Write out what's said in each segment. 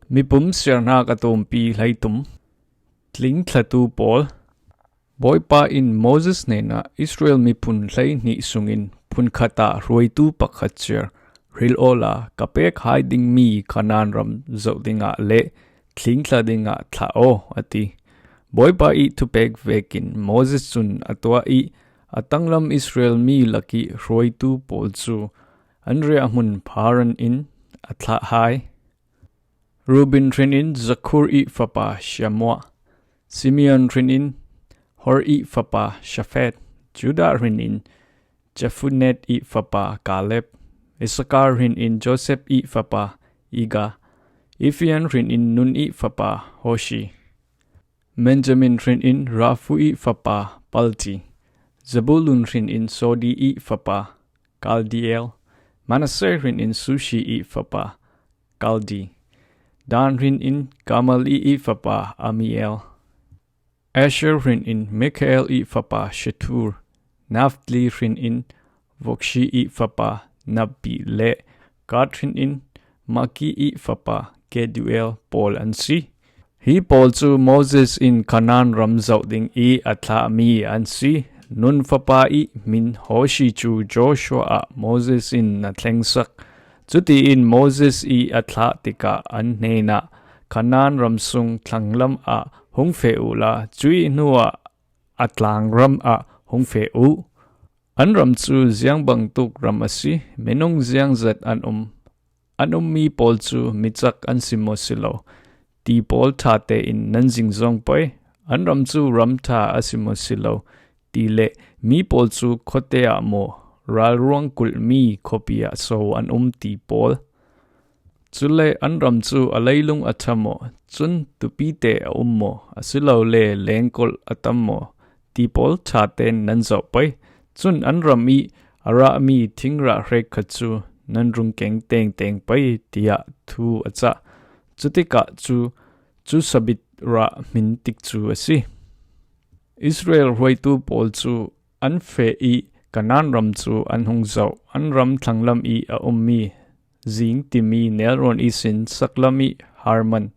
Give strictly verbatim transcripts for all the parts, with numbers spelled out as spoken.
Mipum siarnak a tumpi hleitum. Tlingthlatu pawl. Bawipa in Moses hnenah, Israel miphun hleihnih sungin phunkhatah hruaitu pakhat ciar hril awla, ka pek hai dingmi Kanaan ram zoh dingah le tlingthla dingah thlah aw, a ti. Bawipa ih thupek vekin Moses cun a tuah ih a tanglam Israel mi lakih hruaitu pawl cu an riahhmun Paran in a thlah hai. Reuben hrin in Zakhur ih fapa Shamuah, Simeon hrin in Hor ih fapa Shaphat, Judah hrin in Jephunneh ih fapa Kaleb, Issakar hrin in Joseph ih fapa Iga, Ephraim hrin in Nun ih fapa Hoshi, Benjamin hrin in Raphu ih fapa Palti, Zebulun hrin in Sodi ih fapa Kaldiel, Manasseh hrin in Sushi ih fapa Kaldi, Dan hrin in Gamali ih fapa Amiel, Asher hrin in Mikael ih fapa Shethur, Naftali hrin in Vokshi ih fapa Nabbi le Gad hrin in Maki ih fapa Geduel pawl an si. Hi pawl cu Moses in Kanaan ram zoh ding ih a thlahmi an si. Nun fapa ih min Hoshi cu Joshua ah Moses in na thlengsak. Cutiin Moses ih a thlah tikah an hnenah, Kanaan ram sung thlanglam ah hung feh uhla, cuih hnuah a tlangram ah hung feh uh. An ram cu ziang bangtuk ram a si, minung ziangzat an um. An ummi pawl cu micak an si maw si lo, ti pawl ṭha tein nan zingzong pei. An ram cu ram ṭha a si maw si lo, ti le mi pawl cu khuate ah maw, ralruang kulhmi khuapi ah so an um, ti pawl. Cule an ram cu a leilung a ṭha maw, cun tupite a um maw, asilole lengkolh a tam maw, ti pawl ṭha tein nan zoh pei. Cun an ram ih a rahmi thingrah hrekkhat cu nan rung keng tengteng pei, tiah thu a cah. Cutikah cu cu sabit rah hmin tikcu a si. Israel hruaitu pawl cu an feh ih Kanaan ram cu an hung zoh. An ram thlanglam ih a ummi zing timi nelrawn ihsin saklam ih Harmon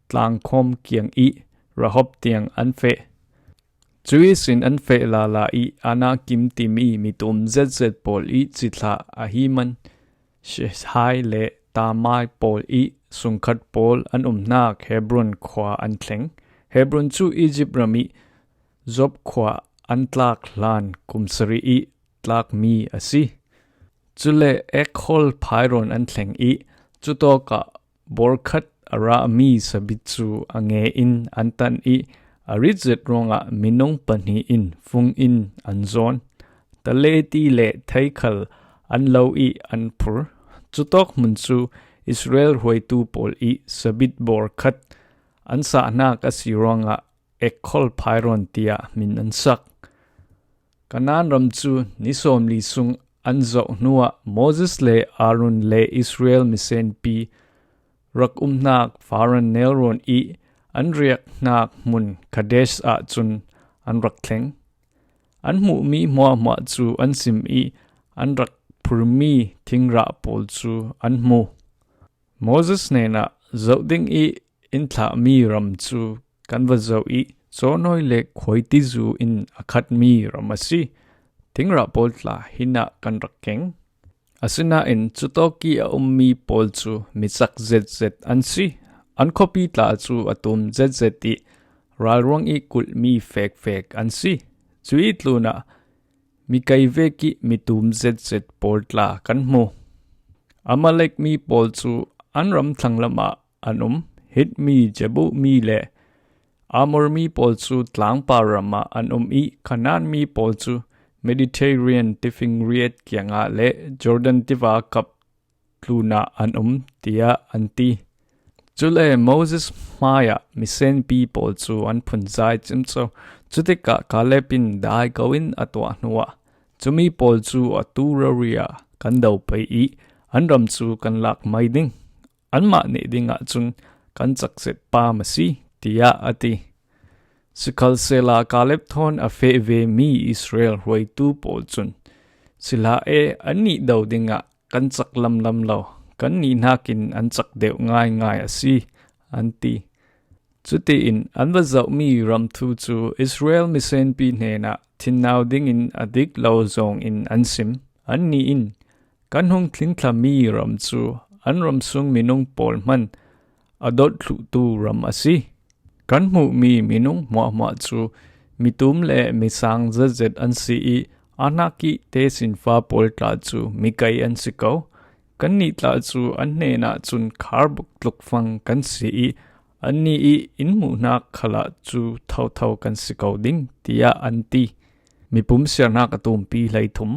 tlangkhawm kiang ih Rahop tiang an feh. Cu ihsin an feh lala ih Anakim timi mitum zetzet pawl ih cithlah Ahiman, Sheshai le Talmai pawl ih sungkhat pawl an umnak Hebron khua an thleng. Hebron cu Izipt ram ih Zob khua an tlak hlan kum sarih ih tlakmi a si. Cule Ekhol phairon an thleng ih, cutawkah bawrkhat a rahmi sabit cu a nge in an tan ih, a ritzet ruangah minung pahnih in fung in an zawn. Taleti le theikhal an lo ih an phur. Cutawk hmun cu Israel hruaitu pawl ih sabit bawrkhat an sahnak a si ruangah Ekhol phairon tiah min an sak. Kanaan ram cu ni sawmli sung an zoh hnuah Moses le Aaron le Israel misenpi rak umhnak Faran nelrawn ih an riak hnak hmun Kadesh ah cun an rak thleng. An hmuhmi hmuahhmuah cu an sim ih an rak phurmi thingrah pawl cu an hmu. Moses hnenah, zoh ding ih in thlahmi ram cu kan va zoh ih, cawhnawi le khuaitizu in a khatmi ram a si. Thingrah pawl tla hinah kan rak keng. Asinain cutawk ih a ummi pawl cu micak zetzet an si. An khuapi tla cu a tum zetzet ih ralruang ih kulhmi fekfek an si. Cuih tlunah mi kei vek ih mi tum zetzet pawl tla kan hmu. Amalek mi pawl cu an ram thlanglam ah an um. Hit mi, Jebus mi le Amor mi pawl cu tlangpar ram ah an um ih, Kanaan mi pawl cu Mediterranean tifingriat kiangah le Jordan tiva kap tlunah an um, tiah an ti. Cule Moses hmaiah misenpi pawl cu an phunzai cimco. Cutikah Kaleb in dai ko in a tuah hnuah, cumi pawl cu atu rori ah kan do pei ih an ram cu kan lak mai ding. Anmah nih dingah cun kan cakzet pa a si, tiah a ti. Sikhalsehla Kaleb thawn a feh vemi Israel hruaitu pawl cun, sihla e, annih do dingah kan cak lamlam lo, kannih hnakin an cak deuh ngaingai a si, an ti. Cutiin an va zohmi ram thu cu Israel misenpi hnenah thinau dingin a dik lo zongin an sim. Annih in, "Kan hung thlingthlami ram cu an ram sung minung pawl hman a dot thluhtu ram a si. Kan hmuhmi minung hmuahhmuah cu mitum le misang zetzet an si i, a hnak i tesinfa pawl tla cu mikei an si ko. Kannih tla cu an hnenah cun kharbuk tlukfang kan si i, annih i in hmuhnak khalah cu thotho kan si ko ding," tiah an ti. Mipum siarnak a tumpi hleithum.